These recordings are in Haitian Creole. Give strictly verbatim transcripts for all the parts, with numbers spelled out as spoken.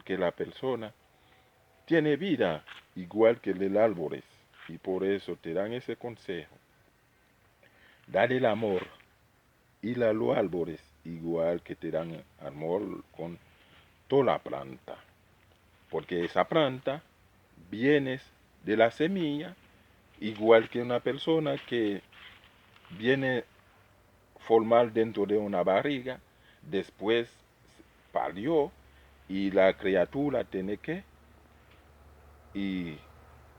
que la persona tiene vida igual que los árboles, y por eso te dan ese consejo. Dale el amor y la, los árboles igual que te dan amor con toda la planta, porque esa planta viene de la semilla, igual que una persona que viene formar dentro de una barriga, después palió, y la criatura tiene que y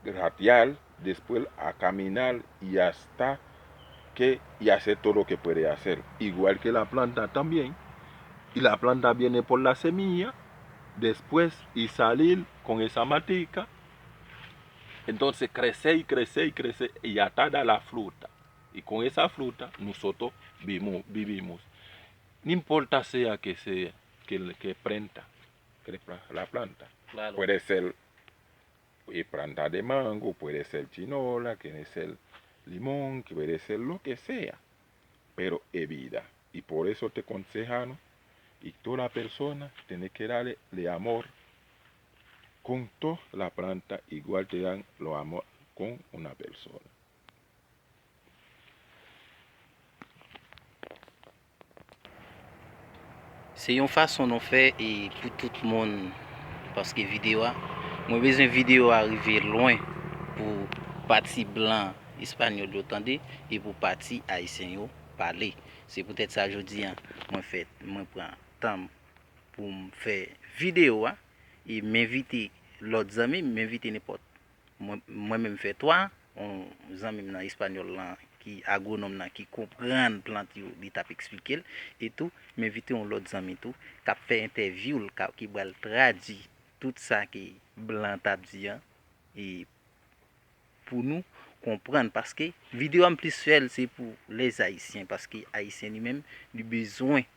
gatear, después a caminar y hasta que y hacer todo lo que puede hacer. Igual que la planta también. Y la planta viene por la semilla, después y salir con esa matica. Entonces crece y crece y crece y hasta dar la fruta. Y con esa fruta nosotros vivimos. No importa sea que sea, que, que planta, que la planta. Claro. Puede ser eh, planta de mango, puede ser chinola, puede ser limón, puede ser lo que sea, pero es vida. Y por eso te aconsejamos, y toda persona tiene que darle amor con toda la planta, igual te dan lo amor con una persona. Se yon fason nou fè e pou tout moun, paske videyo a, mwen bezwen videyo a rive lwen pou pati blan espanyòl yo tande e pou pati ayisyen yo pale. Se poutèt sa jodi a mwen fè, mwen pran tan m pou m fè videyo a e m envite lòt zanmi m, m envite nenpòt Mwen menm m fè twa, yon zanmi m nan espanyòl lan ki agwonòm nan ki konprann plant yo li t ap eksplike l, e tou m envite yon lòt zanmi tou k ap fè entèvyou l, ki pral tradui tout sa ke blan t ap di an e pou nou konprann paske videyo a m plis fè l se pou lèzayisyen paske ayisyen li menm li bezwen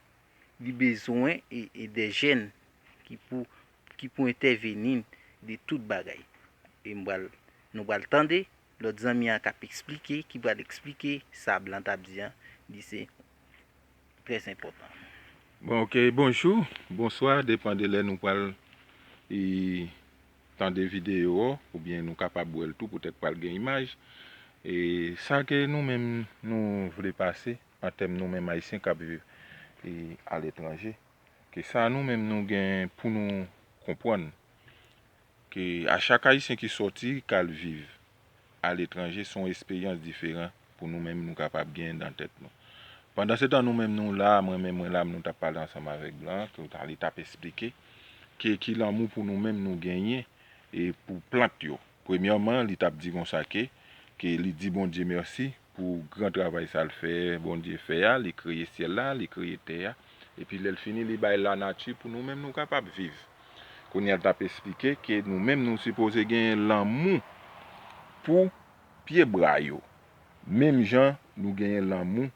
li bezwen e, e de jèn ki pou, ki pou entèveni de tout bagay. E m pral, nou pral tande lòt zanmi an k ap eksplike, ki pral eksplike sa blan t ap di an, li se trè enpòtan. Bon, ok, bonjou, bonswa, depann de lè nou pral e, tande videyo a, oubyen nou kapab wè l tou, poutèt pral gen imaj. E sa ke nou menm nou vle pase, an tèm nou menm ayisyen k ap viv e aletranje, ke sa nou menm nou gen pou nou konprann, ke a chak ayisyen ki sòti k al viv aletranje se yon esperyans diferan pou nou menm nou kapab gen nan tèt nou. Pandan se tan nou menm nou la, mwen menm mwen la, nou t ap pale ansanm avèk blan an, ke li t ap esplike ke ki lanmou pou nou menm nou genyen e pou plant yo. Premyèman, li t ap di konsa ke, ke li di Bondye mèsi pou gran travay sa l fè, Bondye fè a, li kreye syèl la, li kreye tè a, epi lè l fini, li bay lanati pou nou menm nou kapab viv. Kounye a l t ap esplike ke nou menm nou sipoze genyen lanmou pou pye bwa yo, menm jan nou genyen lanmou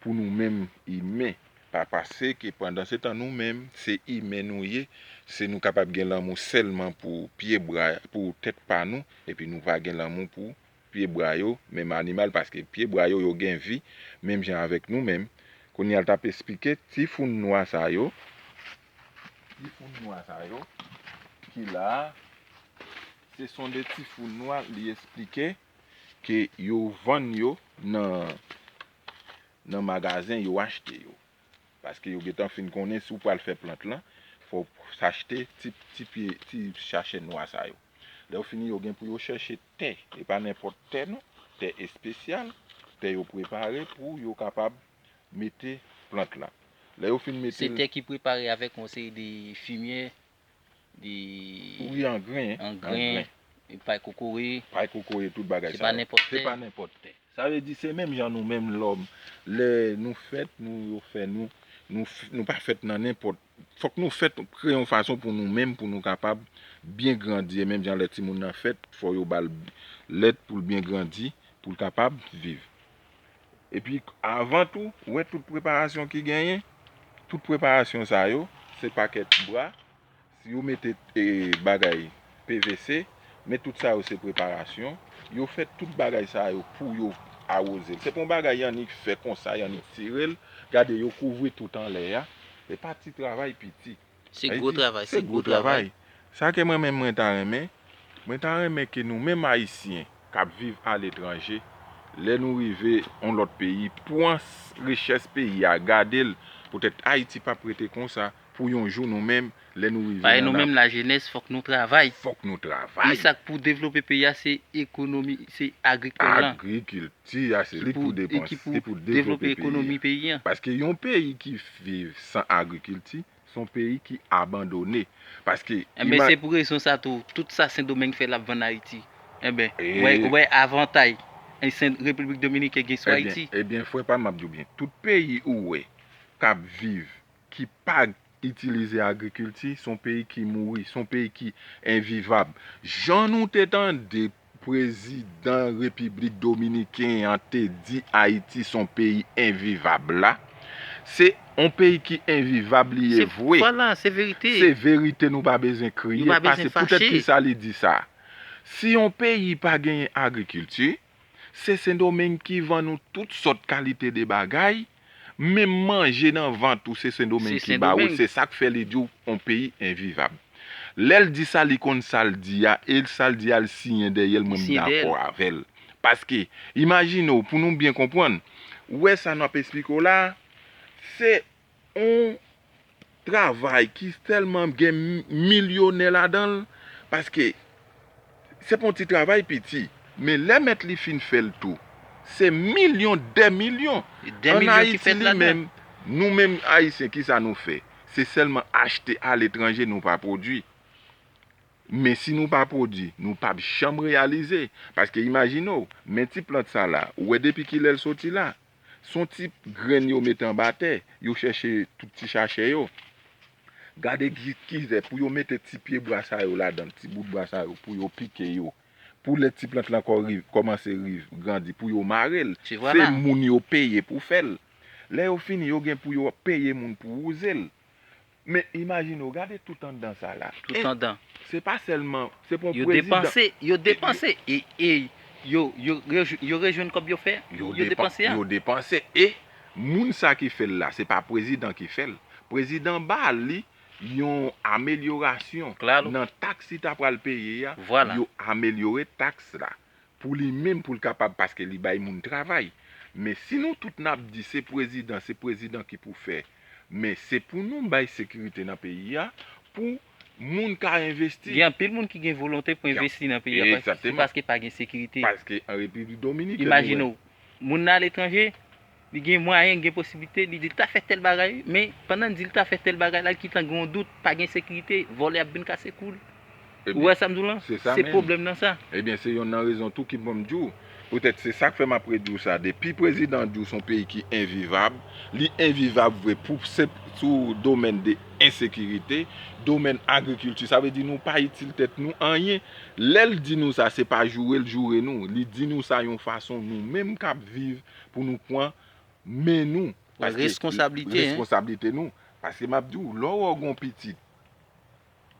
pou nou menm imen, pa paske pandan se tan nou menm se imen nou ye, se nou kapab gen lanmou sèlman pou pye bwa, pou tèt pa nou, epi nou pa gen lanmou pou pye bwa yo, menm animal, paske pye bwa yo, yo gen vi, menm jan avèk nou menm. Kounye a l t ap esplike ti foun nwa sa yo, ti foun nwa sa yo, ki la a, se son de ti foun nwa, li esplike ke yo vann yo nan, nan magazen, yo achte yo. Paske yo gentan fin konnen si w pral fè plant lan, fò w achte ti, ti pye, ti sachè nwa sa yo. Lè yo fini, yo gen pou yo chèche tè. E pa nenpòt tè non, tè espesyal, tè yo prepare pou yo kapab mete plant lan. Lè yo fin mete. Se tè ki prepare avèk yon seri de fimye, de. Wi, angren. Angren, pay kokoye. Pay kokoye, tout bagay sa yo. Se pa nenpòt tè. Se pa nenpòt tè. Sa vle di se menm jan nou menm lòm, lè nou fèt, nou, yo fè nou, nou, nou pa fèt nan nenpòt. Fòk nou fèt, kreye yon fason pou nou menm, pou nou kapab byen grandi. E menm jan lè timoun nan fèt, fò yo ba l lèt pou l byen grandi, pou l kapab viv. Epi, avan tou, ou wè tout preparasyon ki genyen, tout preparasyon sa yo, se pakèt bwa, si yo mete e, bagay P V C, men tout sa yo se preparasyon, yo fè tout bagay sa yo pou yo awoze l. Se pa yon bagay y annik fè konsa, y annik tire l, gade yo kouvri tout anlè a, se pa ti travay piti. Se gwo travay, se gwo travay. Sa ke mwen menm mwen ta renmen, mwen ta renmen ke nou menm Ayisyen k ap viv aletranje, lè nou rive yon lòt peyi, pran richès peyi a, gade l, poutèt Ayiti p ap rete konsa, pou yon jou nou menm, lè nou rive nan... Paske nou menm lajenès, fòk nou travay. Fòk nou travay. Men sa k pou devlope peyi a, se ekonomi, se agrikòl lan. Agrikilti a, se li k pou depanse, ki pou devlope ekonomi peyi a. Paske yon peyi ki viv san agrikilti, se yon peyi ki abandone. Paske... Enben, se pou rezon sa tou, tout sa Sendomeng fè l ap vann Ayiti. Enben, ou wè, ou wè avantay Repiblik Dominikèn gen sou Ayiti. Ebyen, frè pa m, m ap di w byen, tout peyi ou wè k ap viv, ki pa itilize agrikilti, se yon peyi ki mouri, se yon peyi ki envivab. Jan nou te tande prezidan Repiblik Dominiken an te di Ayiti se yon peyi envivab la, se yon peyi ki envivab li ye vre. Vwala, se verite. Se verite, nou pa bezwen kriye, pase poutèt kisa li di sa. Si yon peyi pa genyen agrikilti, se Sendomeng ki vann nou tout sòt kalite de bagay, menm manje nan vant ou se Sendomeng ki ba ou, se sa k fè li di w yon peyi envivab. Lè l di sa, li konn sa l di a, e sa l di a, l siyen dèyè l, mwen m dakò avè l. Paske, imajine w, pou nou byen konprann, ou wè sa n ap esplike w la, se yon travay ki tèlman gen milyonè ladan l, paske se pa yon ti travay piti, men lè mèt li fin fè l tou, se milyon, dè milyon. Ann Ayiti li menm, nou menm Ayisyen, kisa nou fè? Se sèlman achte aletranje, nou pa pwodui. Men si nou pa pwodui, nou p ap janm reyalize. Paske imajine w, men ti plant sa la, ou wè depi kilè l soti la? Se yon ti grenn yo mete anba tè, yo chèche tout ti chachè yo. Gade ki, kizè pou yo mete ti pye bwa sa yo ladan, ti bout bwa sa yo, pou yo pike yo. Pou lè ti plant lan kò riv, kòmanse riv, grandi, pou yo mare l. Se moun yo peye pou fè l. Lè yo fini, yo gen pou yo peye moun pou wouze l. Men imajine w, gade tout anndan sa la. Tout anndan. Se pa sèlman, se pa yon prezidan. Yo depanse, yo depanse. E, e yo, yo, rejwenn kòb yo fè, yo depanse a. Yo depanse. E moun sa ki fè l la, se pa prezidan ki fè l. Prezidan ba li yon amelyorasyon nan taks li ta pral peye a. Yo amelyore taks la. Pou li menm, pou l kapab, paske li bay moun travay. Men si nou tout n ap di se prezidan, se prezidan ki pou fè, men se pou nou bay sekirite nan peyi a, pou moun ka envesti. Gen anpil moun ki gen volonte pou envesti nan peyi a, se paske pa gen sekirite. Paske an Repiblik Dominikèn, imajine w, moun nan aletranje, li gen mwayen, li gen posiblite, li di l ta fè tèl bagay, men pandan l di l ta fè tèl bagay la, li gentan gen yon dout, pa gen sekirite, vòlè ap vin kase kou l. Ou wè sa m di w lan? Se pwoblèm nan sa. Ebyen, se yonn nan rezon tou ki fè m di w. Poutèt se sa k fè m ap redi w sa. Depi prezidan di w se yon peyi ki envivab, li envivab vre pou se sou domèn de ensekirite, domèn agrikilti, sa vle di nou pa itil tèt nou anyen. Lè l di nou sa, se pa joure l joure nou. Li di nou sa yon fason nou menm k ap viv pou nou pran men nou. Paske responsablite, en. Responsablite nou. Paske m ap di w, lè w wè w gen yon pitit,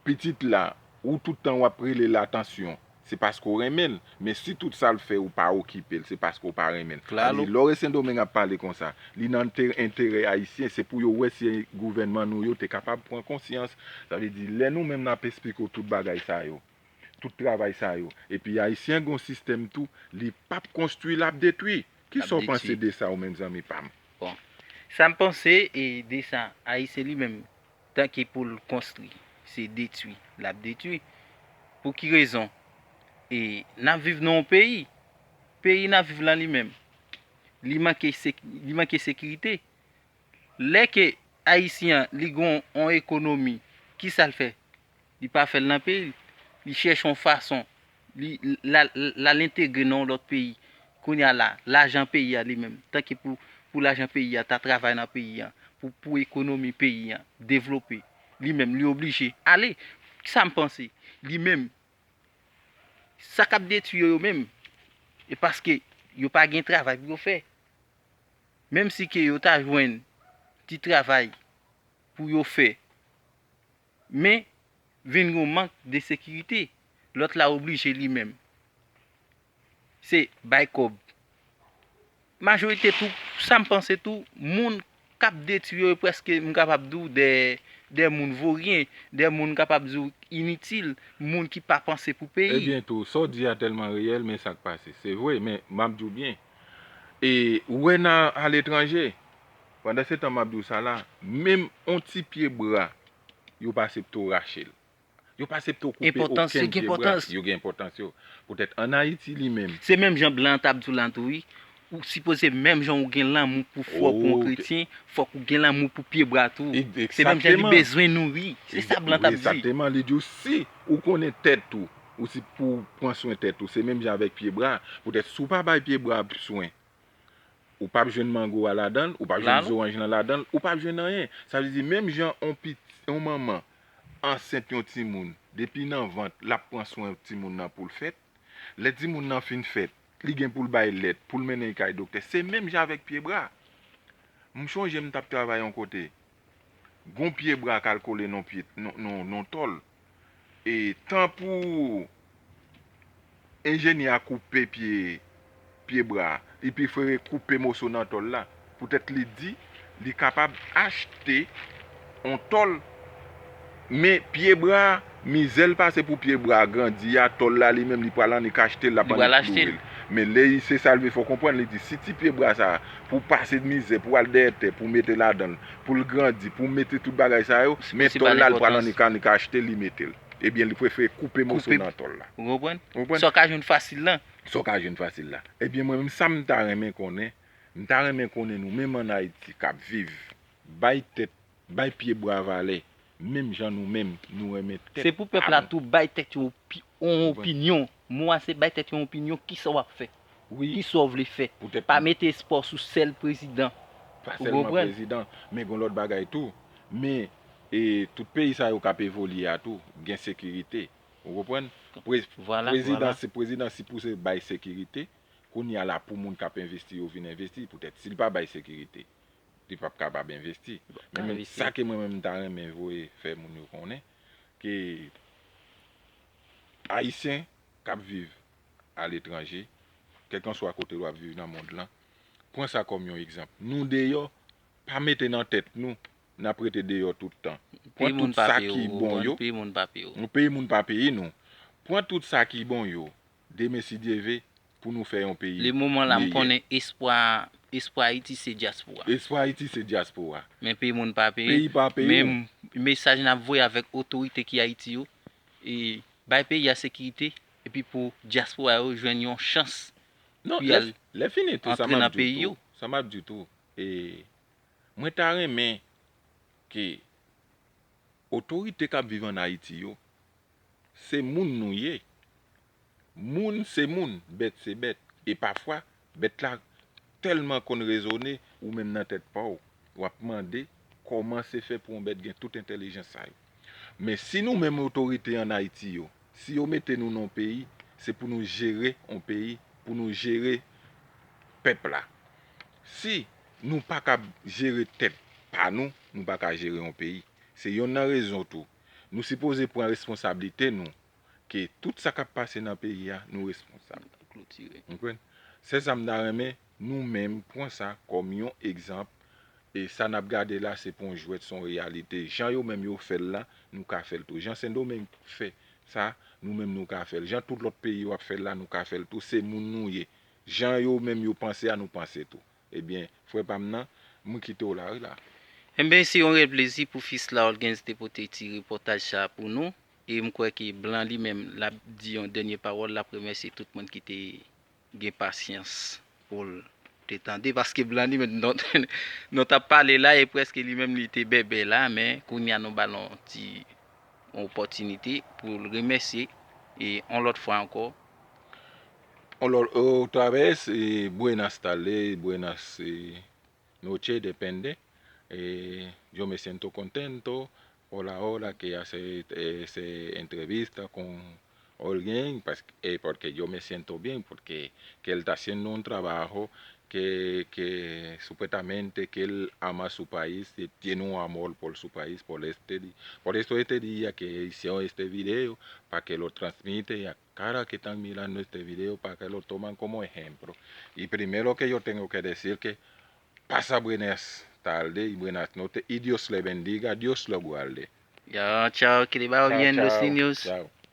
pitit la, ou tout tan w ap rele l atansyon, se paske w renmen l. Men si tout sa l fè, ou pa okipe l, se paske w pa renmen l. Klalo. Lè w e Sendomeng ap pale konsa, li nan enterè ayisyen, se pou yo wè si gouvènman nou yo te kapab pran konsyans. Sa vle di, lè nou menm n ap esplike w tout bagay sa yo, tout travay sa yo, epi ayisyen gen yon sistèm tou, li p ap konstwi, l ap detwi. Kisa w panse de sa, ou menm, zanmi pa m? Bon, sa m panse, e, de sa, ayisyen li menm, tanke pou l konstwi, se detwi l ap detwi. Pou ki rezon? E, n ap viv nan yon peyi, peyi n ap viv lan li menm, li manke sek-, li manke sekirite. Lè ke ayisyen an, li gen yon ekonomi, kisa l fè? Li pa fè l nan peyi l. Li chèche yon fason. Li, l al, l al entegre nan yon lòt peyi. Kounye a la, lajan peyi a li menm, tanke pou, pou lajan peyi a ta travay nan peyi a, pou, pou ekonomi peyi a devlope, li menm, li oblije ale. Sa m panse, li menm, sa k ap detwi yo, yo menm, e paske yo pa gen travay pou yo fè. Menm si ke yo ta jwenn ti travay pou yo fè, men vin gen yon mank de sekirite, lòt la oblije li menm. Se bay kòb. Majorite tou, sa m panse tou, moun k ap detwi yo, e prèske, m kapab di w, dèyè de moun voryen, de moun kapab di w initil, moun ki pa panse pou peyi. Ebyen tou, sa w di a tèlman reyèl, men sa k pase. Se vre, men m ap di w byen. E ou wè nan aletranje, pandan se tan m ap di w sa la, menm on ti pye bra, yo pa aksepte w rache l. Yo pa aksepte w koupe okenn pye bra. Yo gen enpòtans yo. Poutèt ann Ayiti li menm. Se menm jan blan an t ap di w la tou wi. Ou sipoze menm jan ou gen lanmou pou frè w, pou yon kretyen, fòk ou gen lanmou pou pye bra tou. Se menm jan li bezwen nouri. Se sa blan t ap di. Egzakteman, li di w si ou konnen tèt ou, ou si pou pran swen tèt ou, se menm jan avèk pye bra. Poutèt si w pa bay pye bra swen, ou p ap jwenn mango a ladan l, ou p ap jwenn zoranj lan ladan l, ou p ap jwenn anyen. Sa vle di menm jan on pit, on manman ansent yon timoun, depi nan vant, l ap pran swen timoun nan pou l fèt. Lè timoun nan fin fèt, li gen pou l bay lèt, pou l mennen l kay doktè. Se menm jan avèk pye bra. M chonje m t ap travay yon kote. Gon pye bra k al kole nan pye, nan, nan, nan tòl. E tan pou enjenyè a koupe pye, pye bra a, li prefere koupe moso nan tòl la. Poutèt li di, li kapab achte on tòl. Men pye bra a, mizè l pase pou pye bra a grandi a, tòl la li menm li pral annik achte l, l ap annik loure l. Men lè se sa l vle fè w konprann, li di si ti pye bra sa a, pou pase mizè, pou al dèyè tè, pou mete ladan l, pou l grandi, pou mete tout bagay sa yo, men tòl la l pral annik annik achte l, li mete l. Ebyen, li prefere koupe moso nan tòl la. Ou konprann? Ou konprann? Sa w ka jwenn fasil lan. Sa w ka jwenn fasil la. Ebyen, mwen menm, sa m ta renmen konnen, m ta renmen konnen nou menm ann Ayiti k ap viv, bay tèt, bay pye bra valè, menm jan nou menm, nou renmen tèt. Se pou pèp la tou bay tèt yo opi-, yon opinyon. Mo a se bay tèt yo yon opinyon, kisa w ap fè? Wi. Kisa w vle fè? Pa mete espwa w sou sèl prezidan. Pa sèlman prezidan, men gon lòt bagay tou. Men, e, tout peyi sa yo k ap evolye a tou, gen sekirite. Ou konprann? Pre-, prezidan, se prezidan sipoze bay sekirite. Kounye a la pou moun k ap envesti yo vin envesti, poutèt si l pa bay sekirite, li p ap kapab envesti. Men menm sa ke mwen menm m ta renmen voye fè moun yo konnen, ke Ayisyen k ap viv aletranje, kèlkanswa kote w ap viv nan mond lan, pran sa kòm yon egzanp. Nou deyò, pa mete nan tèt nou, n ap rete deyò tout tan. Pran tout sa ki bon yo. Peyi moun pa peyi nou. Pran tout sa ki bon yo. Demen si Dye ve, pou nou fè yon peyi meyè. Le moman la, m konnen espwa, espwa Ayiti se dyaspora. Espwa Ayiti se dyaspora. Men peyi moun pa peyi. Peyi pa peyi. Men mesaj n ap voye avèk otorite ki Ayiti yo, e bay peyi a sekirite, epi pou dyaspora yo jwenn yon chans pou y al antre nan peyi yo. Non, lè, lè fini tou, sa m ap di w tou, sa m ap di w tou, e, mwen ta renmen ke otorite k ap viv ann Ayiti yo, se moun nou ye. Moun se moun, bèt se bèt. E pafwa, bèt la tèlman konn rezone, ou menm nan tèt pa w, w ap mande kòman se fè pou yon bèt gen tout entèlijans sa yo. Men si nou menm otorite ann Ayiti yo, si yo mete nou nan yon peyi, se pou nou jere yon peyi, pou nou jere pèp la. Si nou pa ka jere tèt pa nou, nou pa ka jere yon peyi. Se yonn nan rezon tou. Nou sipoze pran responsablite nou, ke tout sa k ap pase nan peyi a, nou responsab. Klotire. Ou konprann? Se sa m ta renmen, nou menm, pran sa kòm yon egzanp, e sa n ap gade la, se pa yon jwèt, se yon reyalite. Jan yo menm yo fè l la, nou ka fè l tou. Jan Sendomeng fè sa, nou menm nou ka fè l. Jan tout lòt peyi yo ap fè l la, nou ka fè l tou. Se moun nou ye. Jan yo menm yo panse a, nou panse tou. Ebyen, frè pa m nan, mwen kite w la wi la. Enben, se yon rèl plezi pou Fils Laurgens te pote ti repòtaj sa a pou nou. E m kwè ke Blan li menm, l ap di yon dènye pawòl, l ap remèsye tout moun ki te gen pasyans pou l te tande, paske Blan li menm, nou, nou t ap pale la, e prèske li menm li te bèbè la, men kounye a nou ba l yon ti yon opòtinite pou l remèsye, e yon lòt fwa ankò. Otra vez, eh, buenas tardes, buenas, eh, noches, depende. Eh, yo me siento contento por la hora que hace, eh, ese entrevista con alguien, pas-, eh, porque yo me siento bien, porque que él está haciendo un trabajo que, que supuestamente que él ama su país, y tiene un amor por su país, por este di-, por eso este día que hicieron este video, para que lo transmite y a cada que están mirando este video, para que lo toman como ejemplo. Y primero que yo tengo que decir que pasa buenas tarde y buenas noches y Dios le bendiga, Dios lo guarde. Ya, chao, que le vaya Chao, bien, los chao, niños. Chao.